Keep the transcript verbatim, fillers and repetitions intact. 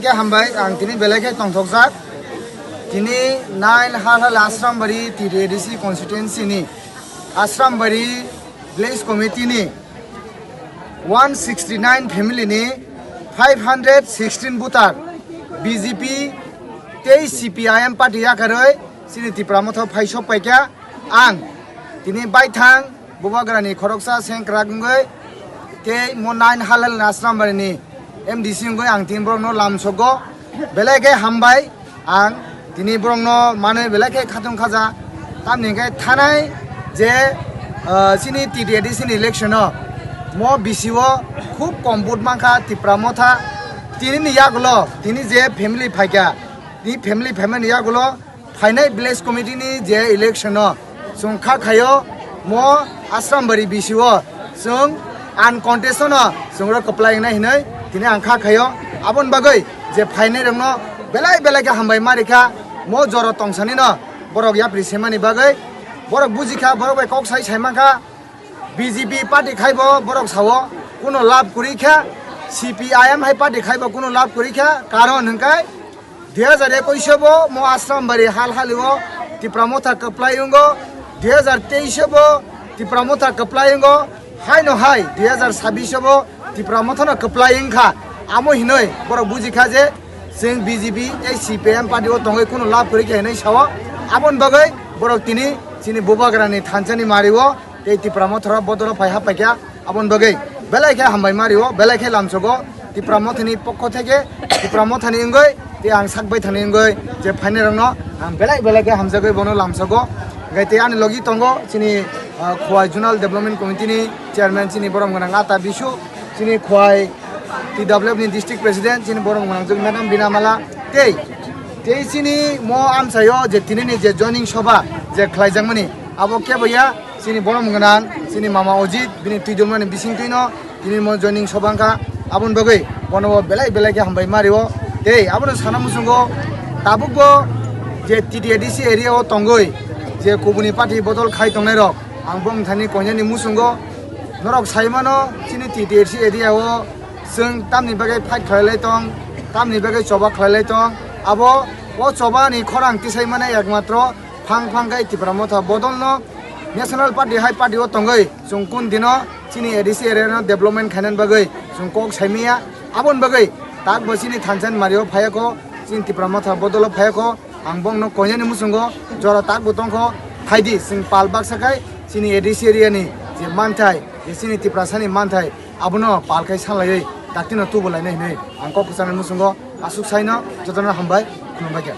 Khe hambai, ang tini belai khe tongthokjak. Tini nine Halhal Asrambari T T A D C constituency ni Asrambari village committee ni one sixty nine family ni five hundred sixteen voter B J P tei C P I M party yakarwi chini Tipra Motha phai sok paikha. Ang tini baithang Bubagrani khoroksa sengkrak wngwi tei mo nine Halhal Asrambari ni M D C wngwi ang tini borokno lamsogo. Belai khe hambai, ang tini borokno manwi belai khe khatung khaja. Tamni hwnkhe thanai je, ah, chini T T A D C ni election o mo B C o khub kom vote mankha Tipra Motha. Tini ni yagulo tini je family phaikha, tini family phaimani yagulo phainai village committee ni je election o chwng kha khaio mo Asrambari B C o chwng uncontested no chwng rok kwplai wngnai hinwi tini ang kha khaio. Aboni bagwi je phainai rokno belai belai khe hambai ma rikha, mo joro tongsani no borok yapri semani bagwi borok bujikha, borok bai kok sai sai mankha. B J P party khaibo borok sao kuno lab kwrwi kha, C P I M hai party khaibo kuno lab kwrwi kha, karon hwnkhe dui hajar ekwis o bo mo Asrambari Halhali o Tipra Motha kwplai wngo, dui hajar teis o bo Tipra Motha kwplai wngo, haino hai dui hajar sabis o bo Tipra Motha no kwplai wngkha. Amo hinoi borok bujikha je chwng B J P tei C P I M party o tongwi kuno lab kwrwi kha hinoi sao. Aboni bagwi borok tini chini Bubagrani thansani mari o tei Tipra Motha rok bodolo phai ha paikha. Aboni bagwi belai khe hambai ma rio, belai khe lamsogo Tipra Mothani pokho theke, Tipra Mothani wngwi tei ang sak baithani wngwi je phainai rokno ang belai belai khe hamjagwi bono lamsogo. Hwnkhe tei ani logi tongo chini, ah, Khowai Zonal Development Committee ni chairman chini borom gwnang Ata Bisu, chini Khowai T W F ni district president chini borom gwnang Madam Bina Mala tei, tei chini mo amchaio je tinini je joining soba je khlaijakmani abo kebo ya, chini borom gwnang, chini mama Ojit, bini twi dulmani bising twino, tini mo joining sobangkha, aboni bagwi bono bo belai belai khe hambai ma rio. Tei abono sana muchungo tabukbo je T T A D C area o tongwi je kubuni party bodol khai tongnai rok, ang bong thani koinani muchungo norok sai mano chini T T A D C area o chwng tamni bagwi fight khlai lai tong, tamni bagwi choba khlai lai tong, abo o choba ni khorang tisai mane ekmatro phang phang khe Tipra Motha bodol no National Party hai party o tongwi chwng kun dino chini A D C area no development khainani bagwi chwng kok saimaya. Aboni bagwi tak bo chini thansa ni mari o phaiya kho, chini Tipra Motha bodol o phaiya kho, ang bongno koinani muchungo jora tak bo tongkho, phaidi chwng pal baksa khai chini A D C area ni je manthai, je chini Tiprasa ni manthai abono pal khai sanlaiwi daktino tubu lainai hinwi ang kok kwchangni muchungo aswk saino jotono hambai khulumbai kha.